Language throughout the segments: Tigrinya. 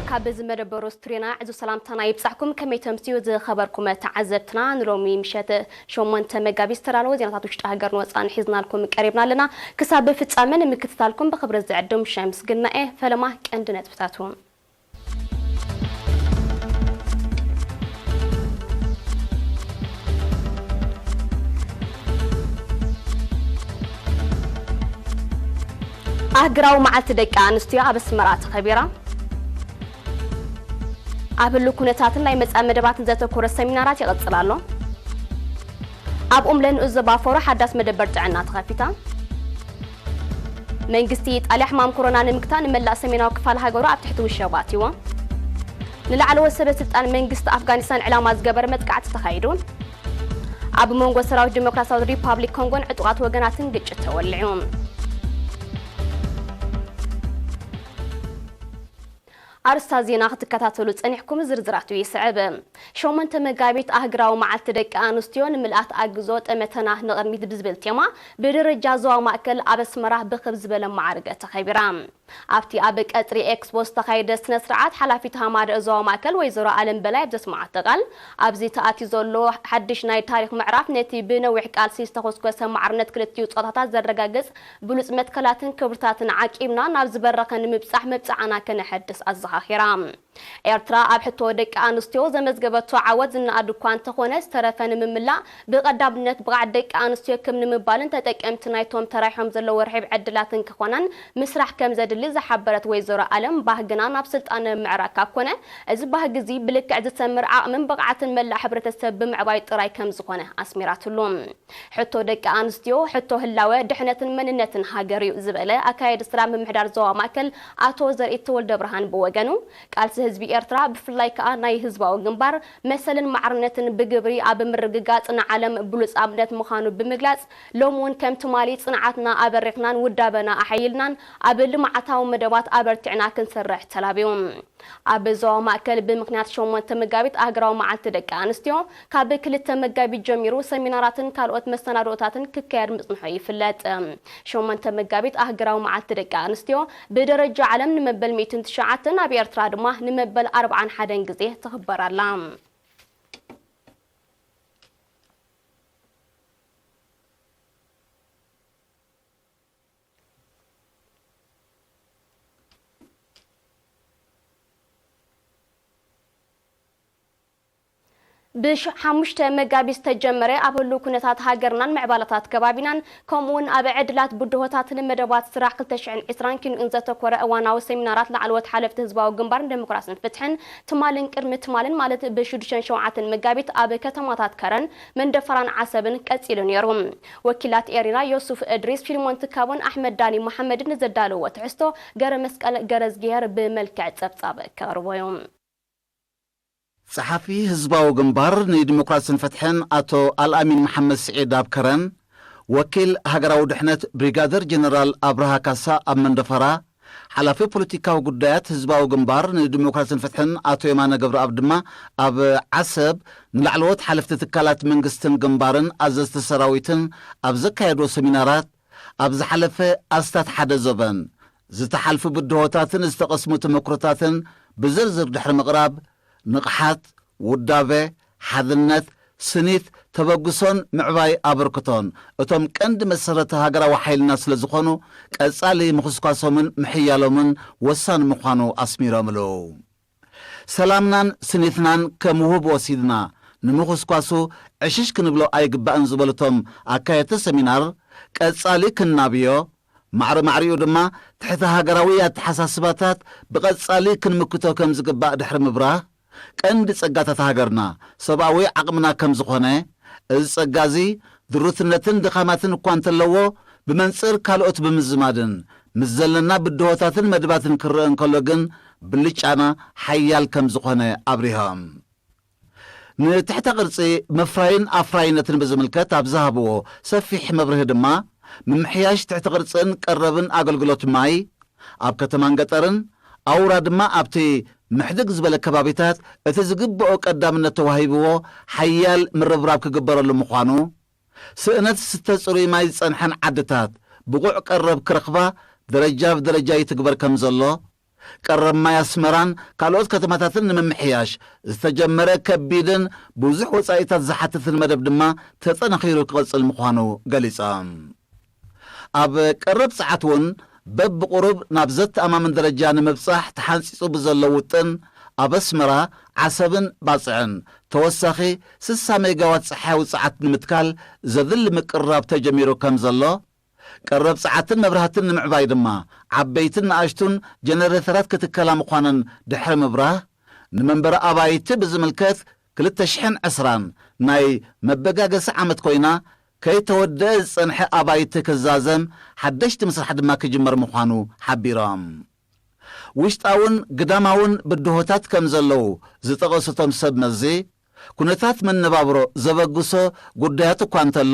ካብ እዚ መደበር ስቱድዮና ዕዙዝ ሰላምታና ይብጻሕኩም። ከመይ ተምስዩ ዝኸበርኩም ተዓዘብትና፣ ንሎሚ ምሸት ሸሞንተ መጋቢት ዝተዳለወ ዜናታት ውሽጢ ሃገርን ወጻእን ሒዝናልኩም ቀሪብና ኣለና። ክሳብ ፍጻመ ንምክትታልኩም ብኽብረት ዝዕድም ሸምስ ግናኤ። ፈለማ ቀንዲ ነጥብታቱ። ኣህግራዊ መዓልቲ ደቂ ኣንስትዮ ኣብ ኣስመራ ተኸቢራ። ኣብ ህሉው ኩነታትን ናይ መጻኢ መደባትን ዘተኮረ ሰሚናራት ይቕጽል ኣሎ። ኣብ ኡምለ ንኡስ ዞባ ፎሮ ሓዳስ መደበር ጥዕና ተኸፊታ። መንግስቲ ኢጣልያ ሕማም ኮሮና ንምግታእ ንመላእ ሰሜናዊ ክፋል ሃገሩ ኣብ ትሕቲ ውሸባ ኣትይዎ። ንላዕለዎት ሰበ ስልጣን መንግስቲ ኣፍጋኒስታን ዕላማ ዝገበረ መጥቃዕቲ ተኻይዱ። ኣብ መንጎ ሰራዊት ዲሞክራሲያዊት ሪፓብሊክ ኮንጎን ዕጡቓት ወገናትን ግጭት ተወሊዑ። ኣርስታት ዜና ክትከታተሉ ጸኒሕኩም፣ ዝርዝራቱ ይስዕብ። ሸሞንተ መጋቢት ኣህግራዊ መዓልቲ ደቂ ኣንስትዮ ንምልኣት ኣግዞ ጠመተና ንቕድሚት ብዝብል ቴማ ብደረጃ ዞባ ማእከል ኣብ ኣስመራ ብኽብ ዝበለ ማዕርገ ተኸቢራ። ኣብቲ ኣብ ቀጽሪ ኤክስፖ ዝተኻየደ ስነ ስርዓት ሓላፊት ሃማደ ዞባ ማእከል ወይዘሮ ኣለም በላይ ኣብ ዘስመዓቶ ቃል፣ ኣብዚ ተኣትዩ ዘሎ ሓድሽ ናይ ታሪኽ ምዕራፍ ነቲ ብነዊሕ ቃልሲ ዝተኾስኮሰ ማዕርነት ክልቲኡ ጾታታት ዘረጋግጽ ብሉጽ መትከላትን ክብርታትን ዓቂብና ናብ ዝበረኸ ንምብጻሕ መብጽዓና ከነሐድስ ኣዘኻኺራ። ኤርትራ ኣብ ሕቶ ደቂ ኣንስትዮ ዘመዝገበቶ ዓወት ዝነኣድ እኳ እንተኾነ፣ ዝተረፈ ንምምላእ ብቐዳምነት ብቕዓት ደቂ ኣንስትዮ ክብ ንምባልን ተጠቀምቲ ናይቶም ተራይሖም ዘለዉ ርሒብ ዕድላትን ክኾናን ምስራሕ ከም ዘድሊ ዝሓበረት ወይዘሮ ኣለም፣ ባህግና ናብ ስልጣነ ምዕራግ ካብ ኮነ፣ እዚ ባህጊ እዚ ብልክዕ ዝሰምር ዓቕምን ብቕዓትን መላእ ሕብረተሰብ ብምዕባይ ጥራይ ከም ዝኾነ ኣስሚራትሉ። ሕቶ ደቂ ኣንስትዮ ሕቶ ህላወ፣ ድሕነትን መንነትን ሃገር እዩ ዝበለ ኣካያዲ ስራሕ ምምሕዳር ዞባ ማእከል ኣቶ ዘርኢ ተወልደ ብርሃን ብወገኑ፣ ቃልሲ ህዝቢ ኤርትራ ብፍላይ ከኣ ናይ ህዝባዊ ግንባር መሰልን ማዕርነትን ብግብሪ ኣብ ምርግጋጽ ንዓለም ብሉጽ ኣብነት ምዃኑ ብምግላጽ፣ ሎሚ እውን ከም ትማሊ ጽንዓትና ኣበሪኽናን ውዳበና ኣሐይልናን ኣብ ልምዓታዊ መደባት ኣበርቲዕና ክንሰርሕ ተላብዩ። ኣብ ዞባ ማእከል ብምኽንያት ሸሞንተ መጋቢት ኣህግራዊ መዓልቲ ደቂ ኣንስትዮ፣ ካብ ክልተ መጋቢት ጀሚሩ ሰሚናራትን ካልኦት መሰናድኦታትን ክካየድ ምጽንሑ ይፍለጥ። ሸሞንተ መጋቢት ኣህግራዊ መዓልቲ ደቂ ኣንስትዮ ብደረጃ ዓለም ንመበል ሚእትን ትሽዓተን፣ ኣብ ኤርትራ ድማ ንመበል ኣርብዓን ሓደን ግዜ ትኽበር ኣላ። ብሓሙሽተ መጋቢት ዝተጀመረ ኣብ ህሉው ኩነታት ሃገርናን ምዕባለታት ከባቢናን ከምኡውን ኣብ ዕድላት ብድሆታትን መደባት ስራሕ ክልተ ሽሕን ዕስራን ኪንኡን ዘተኮረ እዋናዊ ሰሚናራት ላዕለዎት ሓለፍቲ ህዝባዊ ግንባርን ዴሞክራስን ፍትሕን ትማልን ቅድሚ ትማልን ማለት ብሽዱሽተን ሸውዓተን መጋቢት ኣብ ከተማታት ከረን መንደፈራን ዓሰብን ቀጺሉ ነይሩ። ወኪላት ኤሪና ዮሱፍ እድሪስ፣ ፊልሞን ትካቦን ኣሕመድ ዳኒ መሓመድን ንዘዳለዎ ትሕዝቶ ገረ መስቀል ገረዝጊሄር ብመልክዕ ጸብጻብ ከቕርቦ እዩ። ጸሓፊ ህዝባዊ ግንባር ንዲሞክራስን ፍትሕን ኣቶ ኣልኣሚን መሓመድ ስዒድ ኣብ ከረን፣ ወኪል ሃገራዊ ድሕነት ብሪጋደር ጀነራል ኣብርሃ ካሳ ኣብ መንደፈራ፣ ሓላፊ ፖለቲካዊ ጉዳያት ህዝባዊ ግንባር ንዲሞክራስን ፍትሕን ኣቶ የማነ ገብረኣብ ድማ ኣብ ዓሰብ ንላዕለዎት ሓለፍቲ ትካላት መንግስትን ግንባርን ኣዘዝቲ ሰራዊትን ኣብ ዘካየድዎ ሰሚናራት፣ ኣብ ዝሓለፈ ኣስታት ሓደ ዘበን ዝተሓልፉ ብድሆታትን ዝተቐስሙ ተመክሮታትን ብዝርዝር ድሕሪ ምቕራብ፣ ንቕሓት፣ ውዳበ፣ ሓድነት፣ ስኒት፣ ተበግሶን ምዕባይ ኣበርክቶን እቶም ቀንዲ መሰረተ ሃገራዊ ሓይልና ስለ ዝኾኑ፣ ቀጻሊ ምኹስኳሶምን ምሕያሎምን ወሳኒ ምዃኑ ኣስሚሮምሉ። ሰላምናን ስኒትናን ከም ውሁብ ወሲድና፣ ንምኹስኳሱ ዕሽሽ ክንብሎ ኣይግባእን ዝበሉ እቶም ኣካየድቲ ሰሚናር፣ ቀጻሊ ክናብዮ፣ ማዕረ ማዕሪኡ ድማ ትሕቲ ሃገራዊ ኣተሓሳስባታት ብቐጻሊ ክንምክቶ ከም ዝግባእ ድሕሪ ምብራህ፣ ቀንዲ ጸጋታት ሃገርና ሰብኣዊ ዓቕምና ከም ዝኾነ፣ እዚ ጸጋ እዚ ድሩትነትን ድኻማትን እኳ እንተለዎ፣ ብመንጽር ካልኦት ብምዝማድን ምስ ዘለና ብድሆታትን መድባትን ክረአ እንከሎ ግን ብልጫና ሓያል ከም ዝኾነ ኣብሪሆም። ንትሕተ ቅርጺ ምፍራይን ኣፍራይነትን ብዝምልከት ኣብ ዝሃብዎ ሰፊሕ መብርሂ ድማ፣ ምምሕያሽ ትሕተ ቅርጽን ቀረብን ኣገልግሎት ማይ ኣብ ከተማን ገጠርን፣ ኣውራ ድማ ኣብቲ ምሕድግ ዝበለ ከባቢታት እቲ ዝግብኦ ቀዳምነት ተዋሂብዎ ሓያል ምርብራብ ክግበረሉ ምዃኑ፣ ስእነት ዝስተ ጽሩይ ማይ ዝጸንሐን ዓድታት ብቑዕ ቀረብ ክረኽባ ደረጃ ብደረጃ ይትግበር ከም ዘሎ፣ ቀረብ ማይ ኣስመራን ካልኦት ከተማታትን ንምምሕያሽ ዝተጀመረ ከቢድን ብዙሕ ወጻኢታት ዝሓትትን መደብ ድማ ተጠናኺሩ ክቕጽል ምዃኑ ገሊጾም። ኣብ ቀረብ ጸዓት እውን በብቑሩብ ናብ ዘተኣማምን ደረጃ ንምብጻሕ ተሓንጺጹ ብዘሎ ውጥን፣ ኣብ ኣስመራ፣ ዓሰብን ባጽዕን ተወሳኺ ስሳ ሜጋዋት ጸሓያዊ ጸዓት ንምትካል ዘድሊ ምቅርራብ ተጀሚሩ ከም ዘሎ፣ ቀረብ ጸዓትን መብራህትን ንምዕባይ ድማ ዓበይትን ንኣሽቱን ጀነሬተራት ክትከላ ምዃነን ድሕሪ ምብራህ፣ ንመንበሪ ኣባይቲ ብዝምልከት ክልተ ሽሕን ዕስራን ናይ መበጋገሲ ዓመት ኮይና፣ ከይተወደአ ዝጸንሐ ኣባይቲ ክዛዘም፣ ሓደሽቲ ምስራሕ ድማ ክጅመር ምዃኑ ሓቢሮም። ውሽጣውን ግዳማውን ብድሆታት ከም ዘለዉ ዝጠቐሱ እቶም ሰብ መዚ፣ ኩነታት መነባብሮ ዘበግሶ ጉዳያት እኳ እንተሎ፣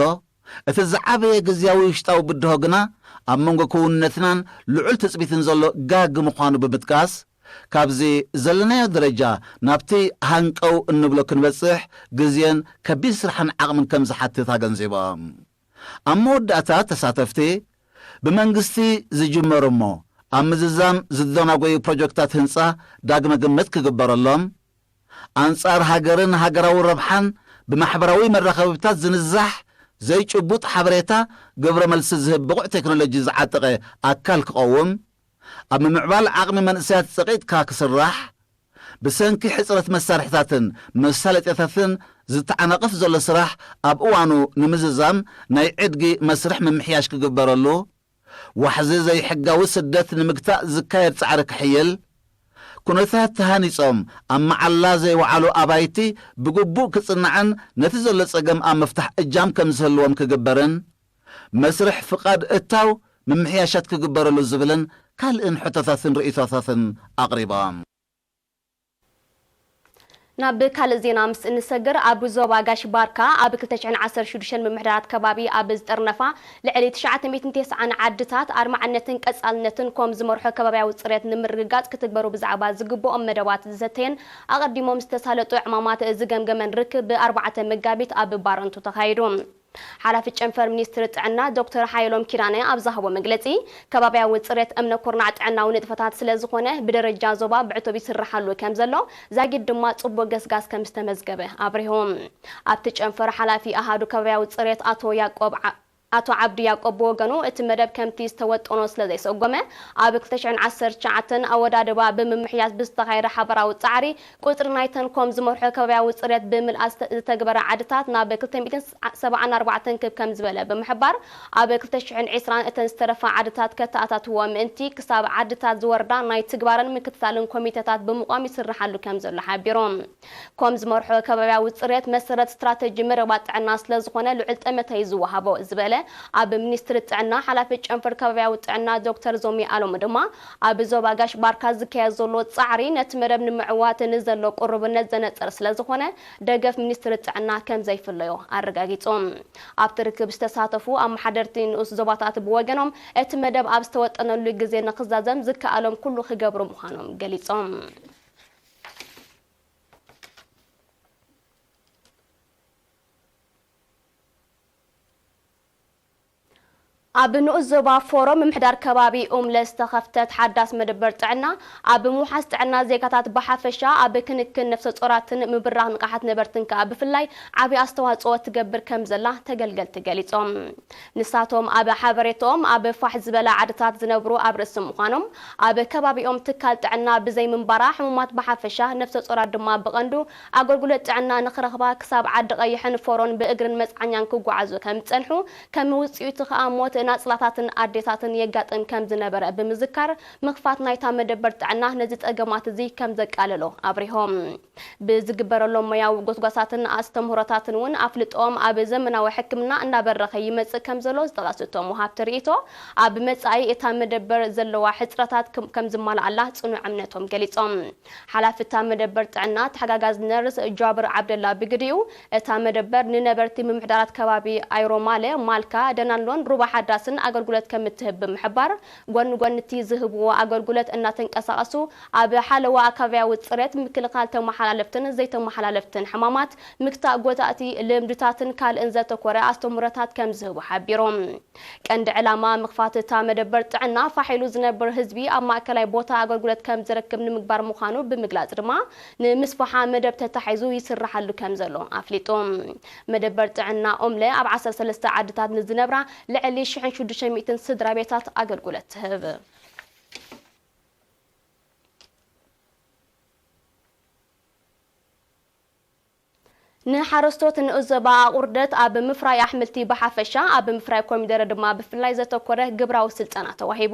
እቲ ዝዓበየ ግዝያዊ ውሽጣዊ ብድሆ ግና ኣብ መንጎ ክውንነትናን ልዑል ትጽቢትን ዘሎ ጋግ ምዃኑ ብምጥቃስ፣ ካብዚ ዘለናዮ ደረጃ ናብቲ ሃንቀው እንብሎ ክንበጽሕ ግዜን ከቢድ ስራሕን ዓቕምን ከም ዝሓትት ኣገንዚቦም። ኣብ መወዳእታ ተሳተፍቲ፣ ብመንግስቲ ዝጅመሩ እሞ ኣብ ምዝዛም ዝደናጎዩ ፕሮጀክታት ህንጻ ዳግመ ግምት ክግበረሎም፣ ኣንጻር ሃገርን ሃገራዊ ረብሓን ብማሕበራዊ መራኸብታት ዝንዛሕ ዘይጭቡጥ ሓበሬታ ግብረ መልሲ ዝህብ ብቑዕ ቴክኖሎጂ ዝዓጠቐ ኣካል ክቐውም፣ ኣብ ምምዕባል ዓቕሚ መንእሰያት ጸቒጥካ ክስራሕ፣ ብሰንኪ ሕጽረት መሳርሒታትን መሳለጥያታትን ዝተዓናቕፍ ዘሎ ስራሕ ኣብ እዋኑ ንምዝዛም ናይ ዕድጊ መስርሕ ምምሕያሽ ክግበረሉ፣ ዋሕዚ ዘይሕጋዊ ስደት ንምግታእ ዝካየድ ጻዕሪ ክሕይል፣ ኩነታት ተሃኒጾም ኣብ መዓላ ዘይወዓሉ ኣባይቲ ብግቡእ ክጽናዕን ነቲ ዘሎ ጸገም ኣብ ምፍታሕ እጃም ከም ዝህልዎም ክግበርን፣ መስርሕ ፍቓድ እታው ምምሕያሻት ክግበረሉ ዝብልን ካልእን ሕቶታትን ርእይቶታትን ኣቕሪቦም። ናብ ካልእ ዜና ምስ እንሰግር፣ ኣብ ዞባ ጋሽ ባርካ ኣብ ክልተ ሽሕን ዓሰርተ ሽዱሽተን ምምሕዳራት ከባቢ ኣብ ዝጠርነፋ ልዕሊ ትሽዓተ ሚእትን ተስዓን ዓድታት ኣድማዕነትን ቀጻልነትን ኮም ዝመርሖ ከባብያዊ ጽሬት ንምርግጋጽ ክትግበሩ ብዛዕባ ዝግብኦም መደባት ዝዘተየን ኣቐዲሞም ዝተሳለጡ ዕማማት ዝገምገመን ርክብ ብኣርባዕተ መጋቢት ኣብ ባረንቱ ተኻይዱ። ሓላፊ ጨንፈር ሚኒስትሪ ጥዕና ዶክተር ሓየሎም ኪዳነ ኣብ ዝሃቦ መግለጺ፣ ከባብያዊ ጽሬት እምነ ኩርናዕ ጥዕናዊ ንጥፈታት ስለ ዝኾነ ብደረጃ ዞባ ብዕቱብ ይስርሓሉ ከም ዘሎ፣ ዛጊድ ድማ ጽቡቕ ገስጋስ ከም ዝተመዝገበ ኣብሪሁ። ኣብቲ ጨንፈር ሓላፊ ኣሃዱ ከባብያዊ ጽሬት ኣቶ ያቆብ ዓ-፣ ኣቶ ዓብዱ ያቆብ ብወገኑ፣ እቲ መደብ ከምቲ ዝተወጠኖ ስለ ዘይሰጎመ፣ ኣብ ክልተ ሽሕን ዓሰርተ ትሽዓተን ኣወዳድባ ብምምሕያሽ ብዝተኻየደ ሓበራዊ ጻዕሪ፣ ቁጽሪ ናይተን ኮም ዝመርሖ ከባብያዊ ጽሬት ብምልኣት ዝተ-፣ ዝተግበረ ዓድታት ናብ ክልተ ሚእትን ሰብዓን ኣርባዕተን ክብ ከም ዝበለ ብምሕባር፣ ኣብ ክልተ ሽሕን ዕስራን እተን ዝተረፋ ዓድታት ከተኣታትዎ ምእንቲ ክሳብ ዓድታት ዝወርዳ ናይ ትግባረን ምክትታልን ኮሚተታት ብምቋም ይስርሓሉ ከም ዘሎ ሓቢሩ። ኮም ዝመርሖ ከባብያዊ ጽሬት መሰረት ስትራተጂ መረባት ጥዕና ስለ ዝኾነ ልዑል ጠመተ እዩ ዝወሃቦ ዝበለ ኣብ ሚኒስትሪ ጥዕና ሓላፊ ጨንፈር ከባብያዊ ጥዕና ዶክተር ዞሚ ኣሎሙ ድማ፣ ኣብ ዞባ ጋሽ ባርካ ዝካየድ ዘሎ ጻዕሪ ነቲ መደብ ንምዕዋት ንዘሎ ቅሩብነት ዘነጸረ ስለ ዝኾነ፣ ደገፍ ሚኒስትሪ ጥዕና ከም ዘይፍለዮ ኣረጋጊጹ። ኣብቲ ርክብ ዝተሳተፉ ኣመሓደርቲ ንኡስ ዞባታት ብወገኖም፣ እቲ መደብ ኣብ ዝተወጠነሉ ግዜ ንኽዛዘም ዝከኣሎም ኩሉ ክገብሩ ምዃኖም ገሊጾም። ኣብ ንኡስ ዞባ ፎሮ ምምሕዳር ከባቢ ኡምለ ዝተኸፍተት ሓዳስ መደበር ጥዕና፣ ኣብ ምውሓስ ጥዕና ዜጋታት ብሓፈሻ፣ ኣብ ክንክን ነፍሰ ጾራትን ምብራኽ ንቕሓት ነበርትን ከኣ ብፍላይ ዓቢ ኣስተዋጽኦ ትገብር ከም ዘላ ተገልገልቲ ገሊጾም። ንሳቶም ኣብ ሓበሬታኦም፣ ኣብ ፋሕ ዝበላ ዓድታት ዝነብሩ ኣብ ርእሲ ምዃኖም፣ ኣብ ከባቢኦም ትካል ጥዕና ብዘይ ምንባራ፣ ሕሙማት ብሓፈሻ፣ ነፍሰ ጾራት ድማ ብቐንዱ ኣገልግሎት ጥዕና ንኽረኽባ ክሳብ ዓዲ ቀይሕን ፎሮን ብእግርን መጽዓኛን ክጓዓዙ ከም ዝጸንሑ፣ ከም ውጽኢቱ ከኣ ሞት ናጽላታትን ኣዴታትን የጋጥም ከም ዝነበረ ብምዝካር፣ ምኽፋት ናይታ መደበር ጥዕና ነዚ ጸገማት እዚ ከም ዘቃለሎ ኣብሪሆም። ብዝግበረሎም ሞያዊ ጎስጓሳትን ኣስተምህሮታትን እውን ኣፍልጦኦም ኣብ ዘመናዊ ሕክምና እናበረኸ ይመጽእ ከም ዘሎ ዝጠቐሱ እቶም ወሃብቲ ርእይቶ፣ ኣብ መጻኢ እታ መደበር ዘለዋ ሕጽረታት ከም፣ ከም ዝማልኣላ ጽኑዕ እምነቶም ገሊጾም። ሓላፊ እታ መደበር ጥዕና ተሓጋጋዝ ነርስ ጃብር ዓብደላ ብግዲኡ፣ እታ መደበር ንነበርቲ ምምሕዳራት ከባቢ ኣይሮማለ፣ ማልካ፣ ደናሎን ሩባ ሓዳ ምምልላስን ኣገልግሎት ከም እትህብ ብምሕባር፣ ጎኒ ጎኒ እቲ ዝህብዎ ኣገልግሎት እናተንቀሳቐሱ ኣብ ሓለዋ ኣከባቢያዊ ጽሬት፣ ምክልኻል ተመሓላለፍትን ዘይተመሓላለፍትን ሕማማት፣ ምክታእ ጎታእቲ ልምድታትን ካልእን ዘተኮረ ኣስተምህሮታት ከም ዝህቡ ሓቢሮም። ቀንዲ ዕላማ ምኽፋት እታ መደበር ጥዕና፣ ፋሕ ኢሉ ዝነብር ህዝቢ ኣብ ማእከላይ ቦታ ኣገልግሎት ከም ዝረክብ ንምግባር ምዃኑ ብምግላጽ ድማ፣ ንምስፋሓ መደብ ተታሒዙ ይስራሓሉ ከም ዘሎ ኣፍሊጡ። መደበር ጥዕና ኦምለ ኣብ ዓሰርተ ሰለስተ ዓድታት ንዝነብራ ልዕሊ ሽሕን ሽዱሽተ ሚእትን ስድራ ቤታት ኣገልግሎት ትህብ። ንሓረስቶት ንኡስ ዞባ ኣቑርደት ኣብ ምፍራይ ኣሕምልቲ ብሓፈሻ፣ ኣብ ምፍራይ ኮሚደረ ድማ ብፍላይ ዘተኮረ ግብራዊ ስልጠና ተዋሂቡ።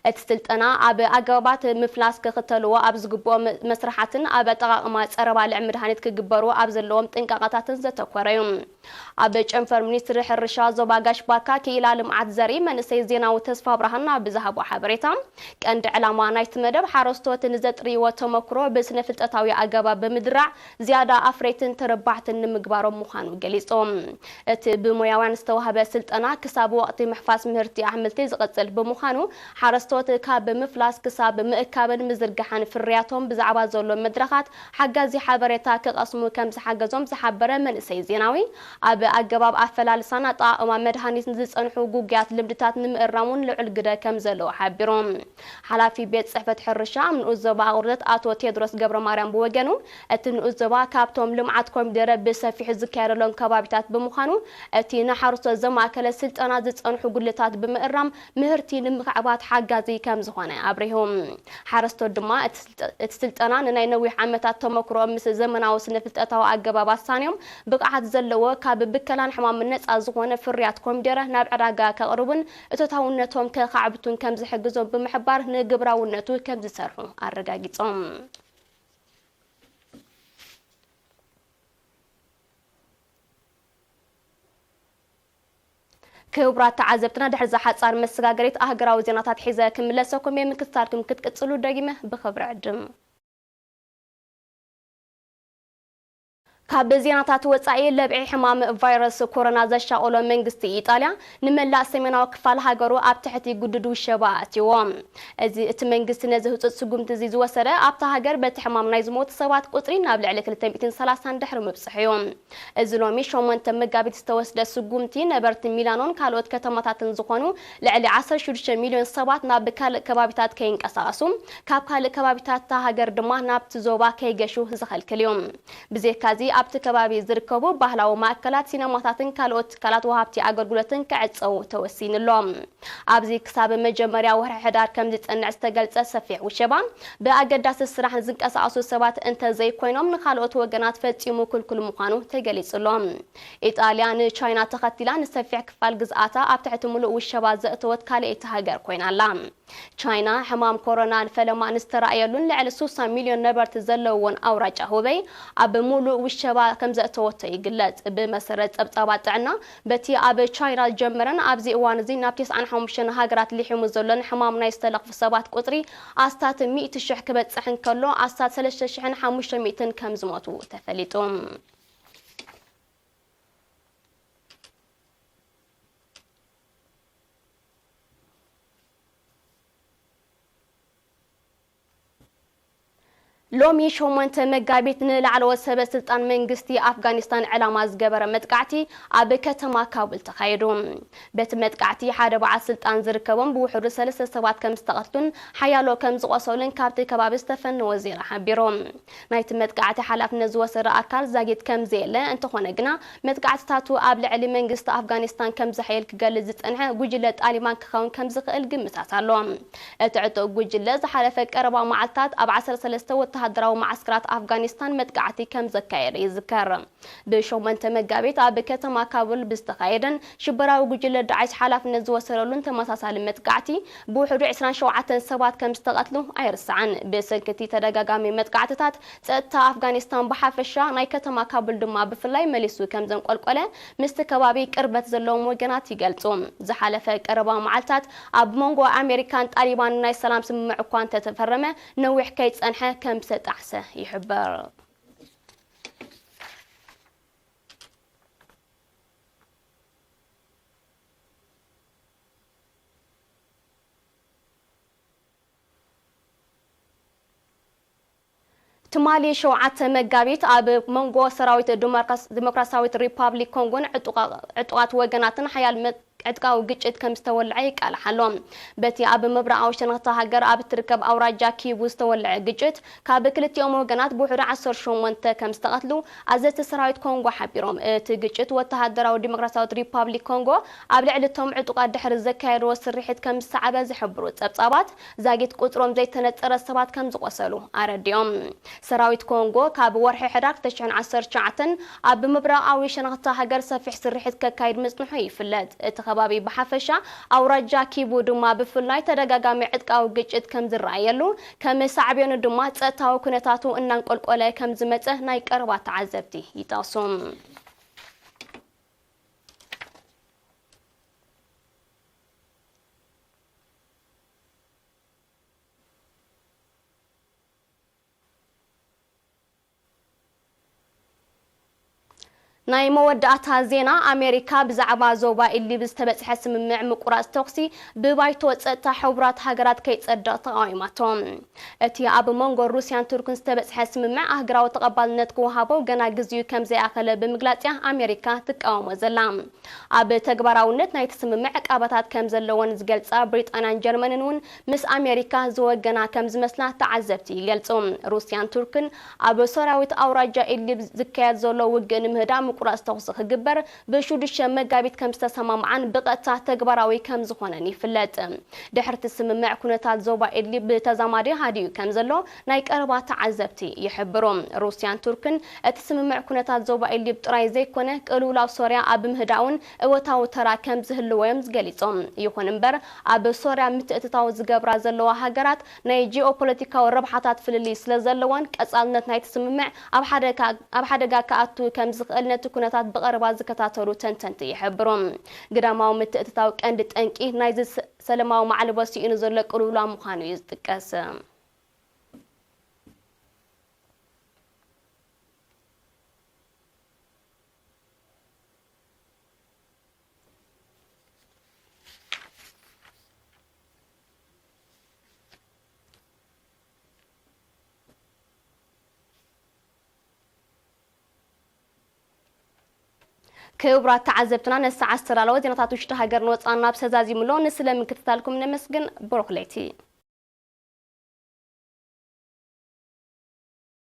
እቲ ስልጠና ኣብ ኣገባባት ምፍላስ ክኽተልዎ ኣብ ዝግብኦም መስርሓትን ኣብ ኣጠቓቕማ ጸረ ባልዕ መድሃኒት ክግበሩ ኣብ ዘለዎም ጥንቃቐታትን ዘተኮረ እዩ። ኣብ ጨንፈር ሚኒስትሪ ሕርሻ ዞባ ጋሽ ባርካ ክኢላ ልምዓት ዘርኢ መንእሰይ ዜናዊ ተስፋ ብርሃን ኣብ ዝሃቦ ሓበሬታ፣ ቀንዲ ዕላማ ናይቲ መደብ ሓረስቶት ንዘጥርይዎ ተመክሮ ብስነ ፍልጠታዊ ኣገባብ ብምድራዕ ዝያዳ ኣፍረይትን ተረባሕትን ንምግባሮም ምዃኑ ገሊጾም። እቲ ብሞያውያን ዝተዋህበ ስልጠና ክሳብ ወቕቲ ምሕፋስ ምህርቲ ኣሕምልቲ ዝቕጽል ብምዃኑ፣ ሓረስቶት ካብ ምፍላስ ክሳብ ምእካብን ምዝርጋሕን ፍርያቶም ብዛዕባ ዘሎ መድረኻት ሓጋዚ ሓበሬታ ክቐስሙ ከም ዝሓገዞም ዝሓበረ መንእሰይ ዜናዊ፣ ኣብ ኣገባብ ኣፈላልሳን ኣጠቓቕማ መድሃኒት ንዝጸንሑ ጉጉያት ልምድታት ንምእራም እውን ልዑል ግደ ከም ዘለዎ ሓቢሩ። ሓላፊ ቤት ጽሕፈት ሕርሻ ኣብ ንኡስ ዞባ ኣቑርደት ኣቶ ቴድሮስ ገብረ ማርያም ብወገኑ፣ እቲ ንኡስ ዞባ ካብቶም ልምዓት ኮሚደረ ብሰፊሑ ዝካየደሎም ከባቢታት ብምዃኑ፣ እቲ ንሓረስቶት ዘማእከለ ስልጠና ዝጸንሑ ጉድለታት ብምእራም ምህርቲ ንምኽዕባት ሓጋዚ ከም ዝኾነ ኣብሪሁ። ሓረስቶት ድማ እቲ ስልጠ-፣ እቲ ስልጠና ንናይ ነዊሕ ዓመታት ተመክሮ ምስ ዘመናዊ ስነ ፍልጠታዊ ኣገባብ ኣሳንዮም ብቕዓት ዘለዎ ካብ ብከላን ሕማምን ነጻ ዝኾነ ፍርያት ኮሚደረ ናብ ዕዳጋ ከቕርቡን እቶታውነቶም ከኻዕብቱን ከም ዝሕግዞም ብምሕባር ንግብራውነቱ ከም ዝሰርሑ ኣረጋጊጾም። ክቡራት ተዓዘብትና፣ ድሕሪ እዛ ሓጻር መሰጋገሪት ኣህጉራዊ ዜናታት ሒዘ ክምለሰኩም እየ። ምክትታልኩም ክትቅጽሉ ደጊመ ብኽብሪ ዕድም። ካብ ዜናታት ወጻኢ፣ ለብዒ ሕማም ቫይረስ ኮሮና ዘሻቐሎ መንግስቲ ኢጣልያ ንመላእ ሰሜናዊ ክፋል ሃገሩ ኣብ ትሕቲ ግዱድ ውሸባ ኣእትይዎ። እዚ እቲ መንግስቲ ነዚ ህጹጽ ስጉምቲ እዚ ዝወሰደ፣ ኣብታ ሃገር በቲ ሕማም ናይ ዝሞቱ ሰባት ቁጽሪ ናብ ልዕሊ ክልተ ሚእትን ሰላሳን ድሕሪ ምብጽሑ እዩ። እዚ ሎሚ ሸሞንተ መጋቢት ዝተወስደ ስጉምቲ፣ ነበርቲ ሚላኖን ካልኦት ከተማታትን ዝኾኑ ልዕሊ ዓሰርተ ሽዱሽተ ሚልዮን ሰባት ናብ ካልእ ከባቢታት ከይንቀሳቐሱ፣ ካብ ካልእ ከባቢታት እታ ሃገር ድማ ናብቲ ዞባ ከይገሹ ዝኸልክል እዩ። ብዘይካዚ፣ ኣብቲ ከባቢ ዝርከቡ ባህላዊ ማእከላት፣ ሲነማታትን ካልኦት ትካላት ወሃብቲ ኣገልግሎትን ክዕጸዉ ተወሲኑ ኣሎ። ኣብዚ ክሳብ መጀመርያ ወርሒ ሕዳር ከም ዝጸንዕ ዝተገልጸ ሰፊሕ ውሸባ፣ ብኣገዳሲ ስራሕ ዝንቀሳቐሱ ሰባት እንተዘይኮይኖም ንኻልኦት ወገናት ፈጺሙ ክልኩል ምዃኑ ተገሊጹ ኣሎ። ኢጣልያ ንቻይና ተኸቲላ ንሰፊሕ ክፋል ግዝኣታ ኣብ ትሕቲ ምሉእ ውሸባ ዘእተወት ካልኣይቲ ሃገር ኮይና ኣላ። ቻይና፣ ሕማም ኮሮና ፈለማ ንዝተራእየሉን ልዕሊ ስሳ ሚልዮን ነበርቲ ዘለውዎን ኣውራጃ ሁበይ ኣብ ምሉእ ውሸባ ከም ዘእተወቶ ይግለጽ። ብመሰረት ጸብጻባት ጥዕና፣ በቲ ኣብ ቻይና ዝጀመረን ኣብዚ እዋን እዚ ናብ ተስዓን ሓሙሽተን ሃገራት ሊሒሙ ዘሎን ሕማም ናይ ዝተለኽፉ ሰባት ቁጽሪ ኣስታት ሚእቲ ሽሕ ክበጽሕ እንከሎ፣ ኣስታት ሰለስተ ሽሕን ሓሙሽተ ሚእትን ከም ዝሞቱ ተፈሊጡ። ሎሚ ሸሞንተ መጋቢት ንላዕለዎት ሰበ ስልጣን መንግስቲ ኣፍጋኒስታን ዕላማ ዝገበረ መጥቃዕቲ ኣብ ከተማ ካቡል ተኻይዱ። በቲ መጥቃዕቲ ሓደ በዓል ስልጣን ዝርከቦም ብውሕዱ ሰለስተ ሰባት ከም ዝተቐትሉን ሓያሎ ከም ዝቖሰሉን ካብቲ ከባቢ ዝተፈነወ ዜና ሓቢሩ። ናይቲ መጥቃዕቲ ሓላፍነት ዝወሰደ ኣካል ዛጊት ከም ዘየለ፣ እንተኾነ ግና መጥቃዕትታቱ ኣብ ልዕሊ መንግስቲ ኣፍጋኒስታን ከም ዝሓየል ክገልጽ ዝጸንሐ ጉጅለ ጣሊባን ክኸውን ከም ዝኽእል ግምታት ኣሎ። እቲ ዕጡቕ ጉጅለ ዝሓለፈ ቀረባ መዓልታት ኣብ ዓሰርተ ሰለስተ ወተሃደራዊ መዓስከራት ኣፍጋኒስታን መጥቃዕቲ ከም ዘካየደ ይዝከር። ብሸሞንተ መጋቢት ኣብ ከተማ ካቡል ብዝተኻየደን ሽበራዊ ጉጅለ ዳዕሽ ሓላፍነት ዝወሰደሉን ተመሳሳሊ መጥቃዕቲ ብውሕዱ ዕስራን ሸውዓተን ሰባት ከም ዝተቐትሉ ኣይርሳዕን። ብሰንኪ እቲ ተደጋጋሚ መጥቃዕትታት፣ ጸጥታ ኣፍጋኒስታን ብሓፈሻ፣ ናይ ከተማ ካቡል ድማ ብፍላይ መሊሱ ከም ዘንቆልቆለ ምስቲ ከባቢ ቅርበት ዘለዎም ወገናት ይገልጹ። ዝሓለፈ ቀረባ መዓልታት ኣብ መንጎ ኣሜሪካን ጣሊባን ናይ ሰላም ስምምዕ እኳ እንተተፈረመ፣ ነዊሕ ከይጸንሐ ከም ዝተጣዕሰ ይሕበር። ትማሊ ሸውዓተ መጋቢት ኣብ መንጎ ሰራዊት ዲሞክራስ-፣ ዲሞክራሲያዊት ሪፓብሊክ ኮንጎን ዕጡቓ-፣ ዕጡቓት ወገናትን ሓያል መ-፣ ዕጥቃዊ ግጭት ከም ዝተወልዐ ይቃላሕ ኣሎ። በቲ ኣብ ምብራቓዊ ሸነኽታ ሃገር ኣብ እትርከብ ኣውራጃ ኪቡ ዝተወልዐ ግጭት ካብ ክልቲኦም ወገናት ብውሕዱ ዓሰርተ ሸሞንተ ከም ዝተቐትሉ ኣዘዝቲ ሰራዊት ኮንጎ ሓቢሮም። እቲ ግጭት ወተሃደራዊ ዲሞክራሲያዊት ሪፓብሊክ ኮንጎ ኣብ ልዕሊ እቶም ዕጡቓት ድሕሪ ዘካየድዎ ስርሒት ከም ዝሰዓበ ዝሕብሩ ጸብጻባት፣ ዛጊት ቁጽሮም ዘይተነጸረ ሰባት ከም ዝቖሰሉ ኣረዲኦም። ሰራዊት ኮንጎ ካብ ወርሒ ሕዳር ክልተ ሽሕን ዓሰርተ ትሽዓተን ኣብ ምብራቓዊ ሸነኽታ ሃገር ሰፊሕ ስርሒት ከካይድ ምጽንሑ ይፍለጥ። እቲ ከባቢ ብሓፈሻ፣ ኣውራጃ ኪቡ ድማ ብፍላይ ተደጋጋሚ ዕጥቃዊ ግጭት ከም ዝረኣየሉ፣ ከም ሳዕቤኑ ድማ ጸጥታዊ ኩነታቱ እናንቆልቆለ ከም ዝመጸ ናይ ቀረባ ተዓዘብቲ ይጠቕሱ። ናይ መወዳእታ ዜና። ኣሜሪካ ብዛዕባ ዞባ ኢድሊብ ዝተበጽሐ ስምምዕ ምቁራጽ ተኹሲ ብባይቶ ጸጥታ ሕቡራት ሃገራት ከይጸድቕ ተቓዊማቶ። እቲ ኣብ መንጎ ሩስያን ቱርክን ዝተበጽሐ ስምምዕ ኣህግራዊ ተቐባልነት ክወሃቦ ገና ግዜኡ ከም ዘይኣኸለ ብምግላጽ እያ ኣሜሪካ ትቃወሞ ዘላ። ኣብ ተግባራውነት ናይቲ ስምምዕ ዕቃበታት ከም ዘለወን ዝገልጻ ብሪጣንያን ጀርመንን እውን ምስ ኣሜሪካ ዝወገና ከም ዝመስላ ተዓዘብቲ ይገልጹ። ሩስያን ቱርክን ኣብ ሶርያዊት ኣውራጃ ኢድሊብ ዝካየድ ዘሎ ውግእ ንምህዳእ ምቁራጽ ተኹሲ ክግበር ብሽዱሽተ መጋቢት ከም ዝተሰማምዓን ብቐጥታ ተግባራዊ ከም ዝኾነን ይፍለጥ። ድሕርቲ ስምምዕ ኩነታት ዞባ ኢድሊብ ብተዛማዲ ሃዲኡ ከም ዘሎ ናይ ቀረባ ተዓዘብቲ ይሕብሩ። ሩስያን ቱርክን እቲ ስምምዕ ኩነታት ዞባ ኢድሊብ ጥራይ ዘይኮነ፣ ቅልውላው ሶርያ ኣብ ምህዳእን እወታዊ ተራ ከም ዝህልዎ እዮም ገሊጾም። ይኹን እምበር፣ ኣብ ሶርያ ምትእትታው ዝገብራ ዘለዋ ሃገራት ናይ ጂኦፖለቲካዊ ረብሓታት ፍልልይ ስለ ዘለወን፣ ቀጻልነት ናይቲ ስምምዕ ኣብ ሓደጋ፣ ኣብ ሓደጋ ክኣቱ ከም ዝኽእል ነቲ ኩነታት ብቐረባ ዝከታተሉ ተንተንቲ ይሕብሩ። ግዳማዊ ምትእትታው ቀንዲ ጠንቂ ናይዚ ሰ-፣ ሰለማዊ ማዕልቦ ስኢኑ ዘሎ ቅልውላው ምዃኑ እዩ ዝጥቀስ። ክቡራት ተዓዘብትና፣ ነሰዓት ዝተዳለወ ዜናታት ውሽጢ ሃገር ንወፃና ብሰዛዚሙሎ። ንስለ ምክትታልኩም ነመስግን። ብሩኽ ለይቲ።